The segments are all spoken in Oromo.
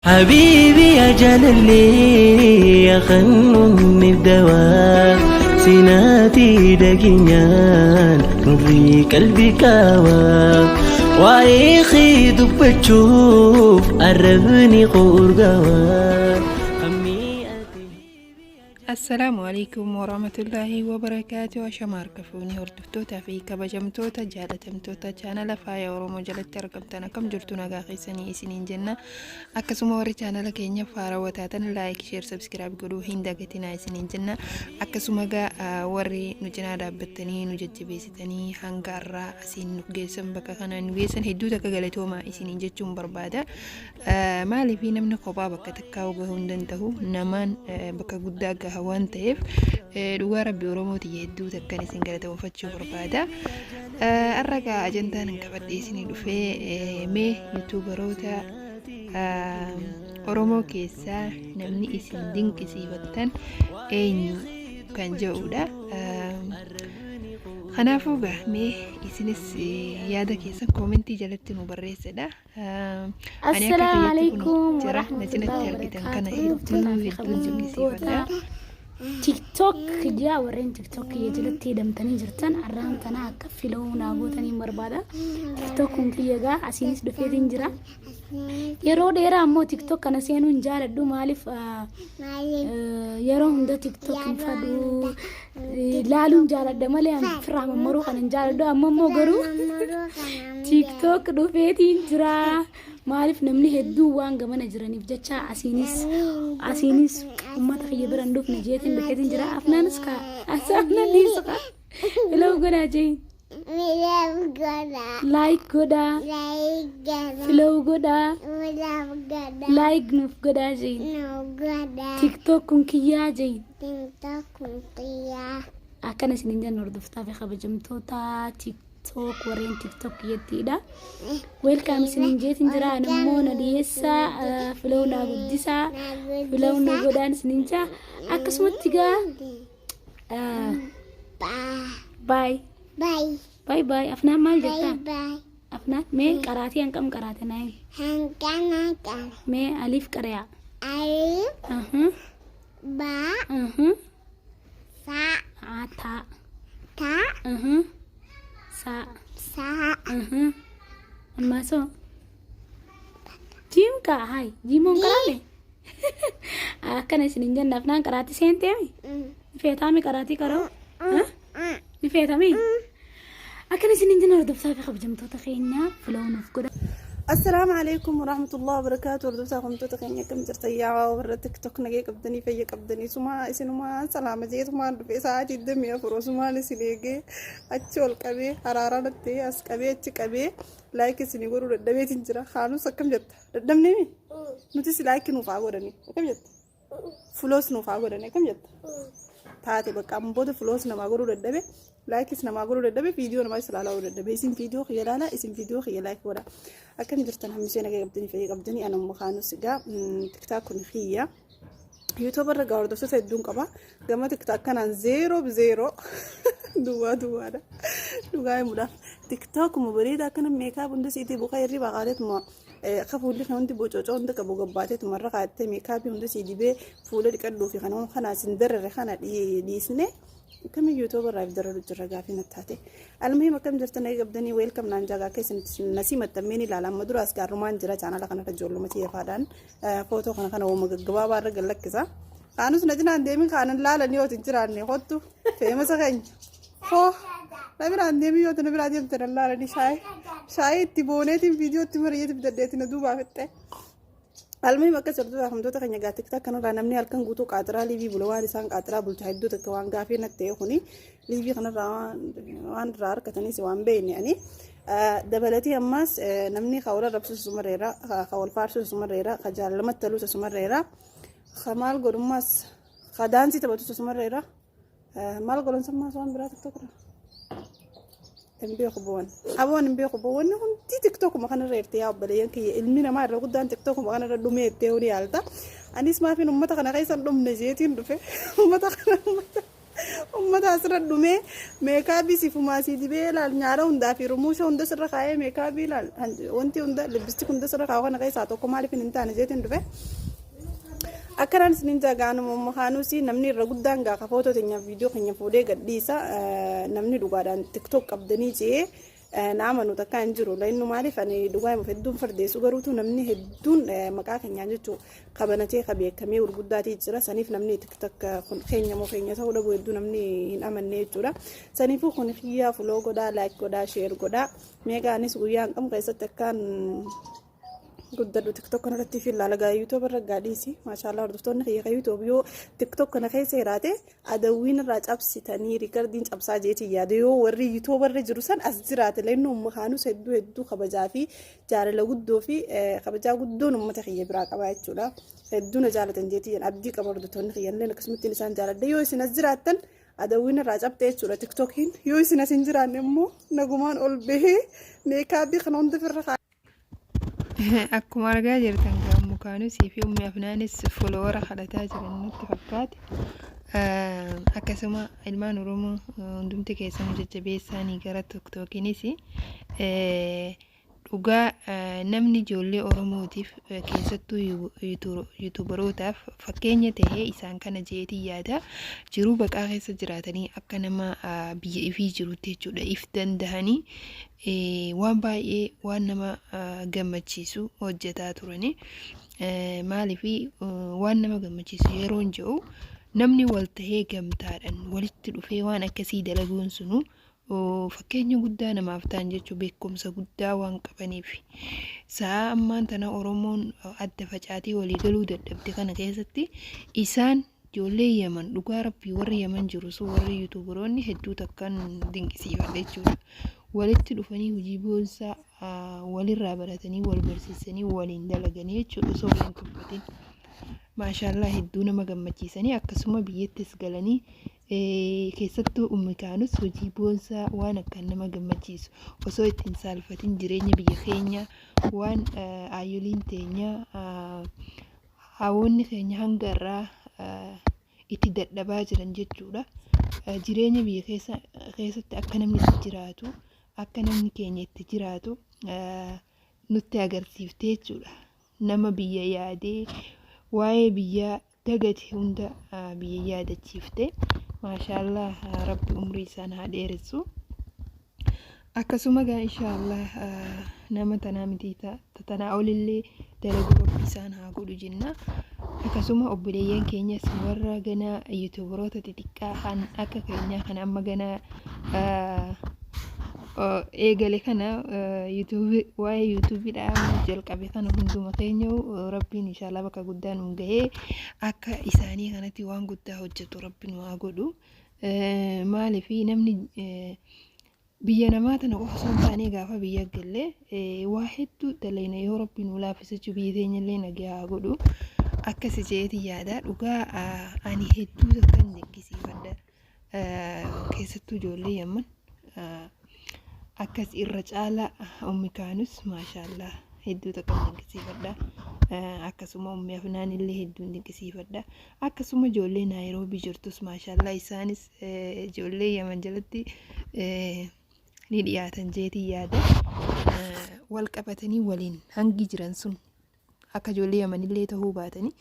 Habiibi yaa jaalallee yaa khannuun dawaa sinaatii dhageenyaan nurrii qalbii kaawaa waa'ee kee dubbachuuf arrabni qorgaawaa. Assalaamu alaikum warahmatullaahi wabarakaatu. Ashama harka fuunii hordoftootaa fi kabajamtoota jaalatamtoota chaanala Faaya Oromoo jalatti argamtan, akkam jirtu? Nagaa keessanii isiniin jenna. Akkasuma warri chaanala keenya haarawaa taatan like, share, subscribe godhuu hin dagatinaa isiniin jenna. Akkasuma gaa warri nu cinaa dhaabbattanii nu jajjabeessitanii hanga har'aa asiin nu geessan, bakka kanaan nu geessan, hedduu takka galatoomaa isiniin jechuun barbaada. Maaliif, namni kophaa bakka takkaa gahuu hin danda'u, namaan bakka guddaa gaha waan ta'eef. Dhugaa rabbi, Oromooti, hedduu takkan isin galatoomfachuu barbaada. Har'a gaa ajandaan hin qabadhee isinii dhufee, mee YouTuberoota Oromoo keessaa namni isin dinqisiifattan eenyu kan jedhudha. Kanaafuu gaa mee isinis yaada keessan commentii jalatti nu barreessadha. Ani akka Assalaamu kiyyatti kun alaikum jara na cinatti warahmatullahi argitan kana wabarakaatuh. hedduu Hordoftoota fi hedduun dinqisiifadha. kabajamtoota TikTok kiyyaa, warreen TikTok kiyya jalatti hidhamtanii jirtan, arraan tana akka follow naa gootanii barbaada. TikTok kun kiyya gaa asiinis dhufeetiin jira. Yeroo dheeraa ammoo TikTok kana seenuu hin jaaladhu. Maaliif, yeroo hunda TikTok hin fadhu, laaluun jaaladha malee ani firraa mammaruu kana hin jaaladhu. Amma immoo garuu TikTok dhufeetiin jira. Maaliif, namni hedduu waan gamana jiraniif jecha asiinis uummata kiyya bira hin dhufne jeetiin dhufeetiin jira. Afnaanis kaa asaafnan dhiisu kaa follow godhaa jeen. Like godhaa, follow godhaa, like nuuf godhaa jeen. TikTok kun kiyyaa jeen. Akkana isinin jenna, hordoftaa fi kabajamtoota TikTok, warreen TikTok kiyyattiidha. Welcome isinin jeetiin jira. Ani immoo na dhiyeessaa, follow naa guddisaa, follow na godhaan isinin jaa. Akkasumatti gaa bye bye bye. Afnaan maal jettaa? Afnaan, mee qaraatii hanqam qaraate naa himi. Mee aliif qariyaa. Haa, taa. Saa. Ammaa soo jiim kaa haay jiimoon qaraane akkana isin hin jenne. Afnaan qaraatii seenteemi, ni feetaami qaraatii qara'u ni feetami. Akkana isin hin jenne, hordoftaa fi kabajamtoota keenya, follow nuuf godha. Assalaamu alaikum warahmatullahi wabarakatuh. Hordoftaa kabajamtoota keenya, akkam jirtan? Yaa warra TikTok, nagee qabdanii, fayya qabdanii? Sumaa isinumaa salaama jeetumaan dhufe. Sa'aatii 24 osumaan isin eegee, achi ol qabee, haraaraa nattee, as qabee, achi qabee, like isinii godhuu dadhabeetiin jira. Kaanus akkam jetta? Dadhabneemi? Nutis like nuuf haa godhanii. Akkam jetta? Follows nuuf haa godhanii. Akkam jetta? Taate bakka amma booda follows namaa godhuu dadhabe, likeis namaa godhuu dadhabe, viidiyoo namaa ilaalaa dadhabe. Isin viidiyoo kiyya ilaalaa, isin viidiyoo kiyya like godha. Akkam jirtan? Hammisee nagaa qabdanii, fayya qabdanii? Anammoo kaanus egaa TikTok kun kiyya. YouTube irra gaa hordoftoota hedduun qaba. Gama TikTok kanaan zero zero, duwwaa duwwaadha. Dhugaa himuudhaaf TikTokuma bareeda akkana makeup hunda siitii buqaa hirriba qaateetuma akka fuulli kan hundi bococoo hunda qabu gabbaateetuma irra kaa'attee, makeupii hunda sii dibee, fuula dhiqadhuu fi kana kana sin darare kana dhiisne akkamiin YouTube irraa dararu jirra gaafii nattaate. Almuhim, akkam jirtan? Nagaa qabdanii? Welcome naan jaagaa akka isin nasii maxxanmeen ilaala. Amma duraas gaarrumaan jira chaanala kanarra ijoolluma xiyyeeffaadhaan footoo kana kana uuma gaggabaabaa irra gallakkisa. Kaanus na cinaan deemin, kaanan laalanii yoo hin jiraanne kottu famousa keenya. Hoo, na biraan deemin, yoo na biraa deemte na laalanii shaayii shaayii itti booneetiin viidiyoo itti mariyyeetti bitadheetti na duubaa fixxe. Almuhim, akka sirtuu hafamtoota keenya gaa TikTok kanarraa namni halkan guutuu qaaxiraa live bula. Waan isaan qaaxiraa bulchaa hedduu takka waan gaafii natti ta'e kuni live kanarraa waan irraa harkatanis waan beekne ani. Dabalatii ammaas namni ka wal arrabsiisu sumarreera, ka wal faarsisu sumarreera, ka jaalallamatti talus sumarreera, ka maal godhummaas, ka daansii taphatu sumarreera. Maal godhan sammaas waan biraa TikTok irraa? Hin beeku bowan. Aboon hin beeku bowan. Wanni hundi TikTokuma kanarra jirti yaa obboleeyyan kiyya. Ilmi namaa irra guddaan TikTokuma kanarra dhumee ittee huni yaalta. Anis maafin uummata kana keessa hin dhumne jeetiin dhufe. Uummata kana uummata Ummata asirra dhumee makeup sifumaa sii dibee laal, nyaara hundaa fi rumuusha hunda sirra kaa'ee, makeup laal, wanti hunda lipstick hunda sirra kaa'u kana keessaa tokko maaliif hin taane jeetiin dhufe. Akkanaan isiniin jagaanuma mukaanuusi namni irra guddaan gaafa footoo teenya, viidiyoo keenya fuudhee gadhiisa. Namni dhugaadhaan TikTok qabdanii jee na amanu takka hin jiru. Lainnu maaliif ani dhugaa himuuf hedduun fardeessu, garuutu namni hedduun maqaa keenyaan jechuun kabanatee ka beekamee gurguddaatii jira. Saniif namni TikTok kun keenya moo keenya ta'uu dhabu hedduu namni hin amanne jechuudha. Saniifuu kun kiyyaa follow godhaa, like godhaa, share godhaa. Meeqaanis guyyaa hin qabu keessatti akkaan guddadhu TikTok kanarratti fi ilaala gaa. YouTube irra gaadhiisi. Maashaallah, hordoftoonni kiyya kan YouTube yoo TikTok kana keessa jiraate adawwiin irraa cabsitanii recordiin cabsaa jeetii yaada. Yoo warri YouTube irra jiru san as jiraate, leennu makaanus hedduu hedduu kabajaa fi jaalala guddoo fi kabajaa guddoon uummata kiyya biraa qabaa jechuudha. Hedduu na jaalatan jeetii abdii qaba. Hordoftoonni kiyya illee akkasumatti isaan jaaladha. Yoo isin as jiraattan adawwiin irraa cabxe jechuudha TikTokiin. Yoo isin as hin jiraanne immoo nagumaan ol bahee makeup kana hunda firra. Akkuma argaa jirtan gaa, Mukaanusii fi Ummi Afnaanis follower kadhataa jiran natti fakkaate. Akkasuma ilmaan Oromoo hundumti keessanuu jajjabeessaanii gara TikTokiinis dhugaa namni ijoollee Oromootiif, keessattuu YouTuberootaaf fakkeenya tahee isaan kana jeetii yaada. Jiruu baqaa keessa jiraatanii akka nama biyya ifii jirutti jechuudha if dandahanii waan baay'ee waan nama gammachiisu hojjetaa turani. Maaliif waan nama gammachiisu yeroo hin jedhu, namni wal tahee gamtaadhaan walitti dhufee waan akkasii dalaguun sunu fakkeenya guddaa namaaf ta'an jechuun beekumsa guddaa waan qabaniif. Sa'a ammaan tana Oromoon adda facaatee walii galuu dadhabde kana keessatti isaan ijoollee Yaman, dhugaa rabbii warri Yaman jiru sun, warri YouTuberoonni hedduu takkan dinqisiifadha jechuudha. Walitti dhufanii hojii boonsaa walirraa baratanii, wal barsiisanii, waliin dalaganii jechuudha osoo waliin tuffatin. Maashaallaa, hedduu nama gammachiisanii. Akkasuma biyyattis galanii, keessattuu Ummi Kaanus hojii boonsaa waan akkaan nama gammachiisu osoo ittiin saalfatin jireenya biyya keenya, waan ayyoliin teenya, hawoonni keenya hanga irraa itti dadhabaa jiran jechuudha. Jireenya biyya keessatti akka namni itti jiraatu, akka namni keenya itti jiraatu nutti agarsiifte jechuudha. Nama biyya yaadee waa'ee biyyaa dagate hunda biyya yaadachiifte. Maashaallah, rabbi umrii isaan haa dheeressu. Akkasuma gaa inshaallah nama tanaa miti, tanaa olillee dalaguu rabbi isaan haa godhu jenna. Akkasuma obboleeyyan keenyas warra ganaa YouTuberoota xixiqqaa kan akka keenyaa kan amma ganaa eegale kana, waa'ee YouTubeiidhaan jalqabe kana, hunduma keenya rabbiin inshaallah bakka guddaa nu gahee akka isaanii kanatti waan guddaa hojjetu rabbi nu haa godhu. Maaliif namni biyya namaa tana qofa osoo hin taane gaafa biyya galle waa hedduu dalayna yoo rabbi nu laaffisachuu, biyya teenya illee nagaa haa godhu. Akkasi jeeti yaada. Dhugaa ani hedduu takkan dinqisiifadha. Keessattuu ijoollee Yamman, akkas irra caala Ummi Kaanus, maashaallah, hedduu takkan dinqisiifadha. Akkasuma Ummi Afnaan illee hedduun dinqisiifadha. Akkasuma ijoollee Naayiroobii jirtus, maashaallah, isaanis ijoollee Yaman jalatti ni dhiyaatan jeetii yaada. Wal qabatanii waliin hangi jiran sun akka ijoollee Yamanillee ta'uu baatanii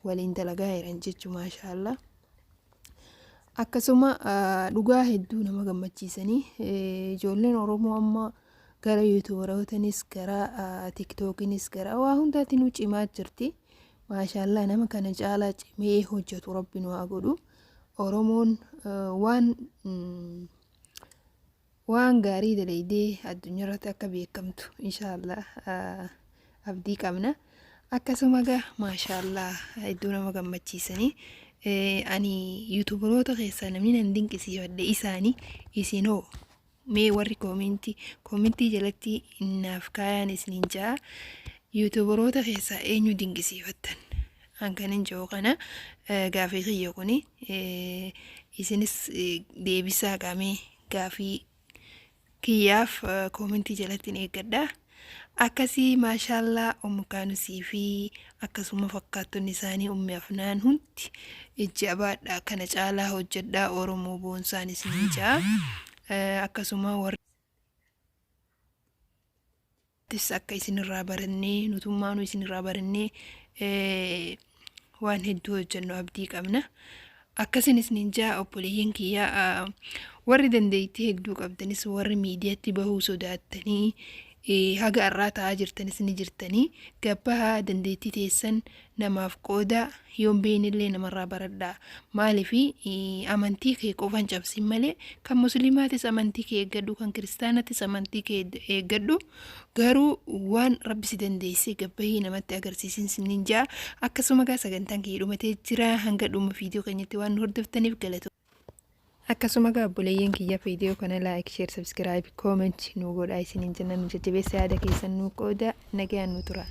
waliin dalagaa jiran jechuu, maashaallah. Akkasuma dhugaa hedduu nama gammachiisanii. Ijoolleen Oromoo amma gara YouTuberootanis, gara TikTokinis, gara waa hundaatinuu cimaa jirti. Maashaallah, nama kana caalaa cimee hojjetu rabbi nu haa godhu. Oromoon waan gaarii dalaydee addunyaa irratti akka beekamtu inshaallah abdii qabna. Akkasuma gaa maashaallah hedduu nama gammachiisanii. Ani YouTuberoota keessaa namni nan dinqisiifadhe isaanii. Isinoo mee warri commentii jalatti naaf kaayaan isiniin ja'a, YouTuberoota keessaa eenyu dinqisiifattan? An kanin jiru kana gaafii kiyya kuni, isinis deebisaa qaamee gaafii kiyyaaf commentii jalatti eeggadha. Akkasii maashaallaa Ummu Kaanusii fi akkasuma fakkaattonni isaanii Ummi Afnaan hundi jabaadha kana caalaa hojjedhaa Oromoo boonsaan isinii ja'a. Akkasuma warri akka isinirraa barannee nutummaanuu isinirraa barannee waan hedduu hojjennu abdii qabna. Akkasin isinin jaa obboleeyyan kiyyaa, warri dandeettii hedduu qabdanis, warri miidiyaatti bahuu sodaattanii haga har'aa ta'aa jirtanis ni jirtanii, gabbahaa dandeettii teessan namaaf qooda. Yoon beeynillee namarraa baradhaa. Maaliif amantii kee qofan cabsin malee, kan musliimaatis amantii kee eeggadhu, kan kiristaanatis amantii kee eeggadhu, garuu waan rabbi si dandeessee gabbahii namatti agarsiisin sinin jaa. Akkasuma gaa sagantaan kiyya dhumatee jira. Hanga dhuma viidiyoo keenyatti waan nu hordoftaniif galatooma. Akkasuma gaa obboleeyyan kiyya, viidiyoo kana like, share, subscribe, comment nu godhaa isiniin jenna. Nu jajjabeessa, yaada keessan nu qooda. Nagayaan nu tura.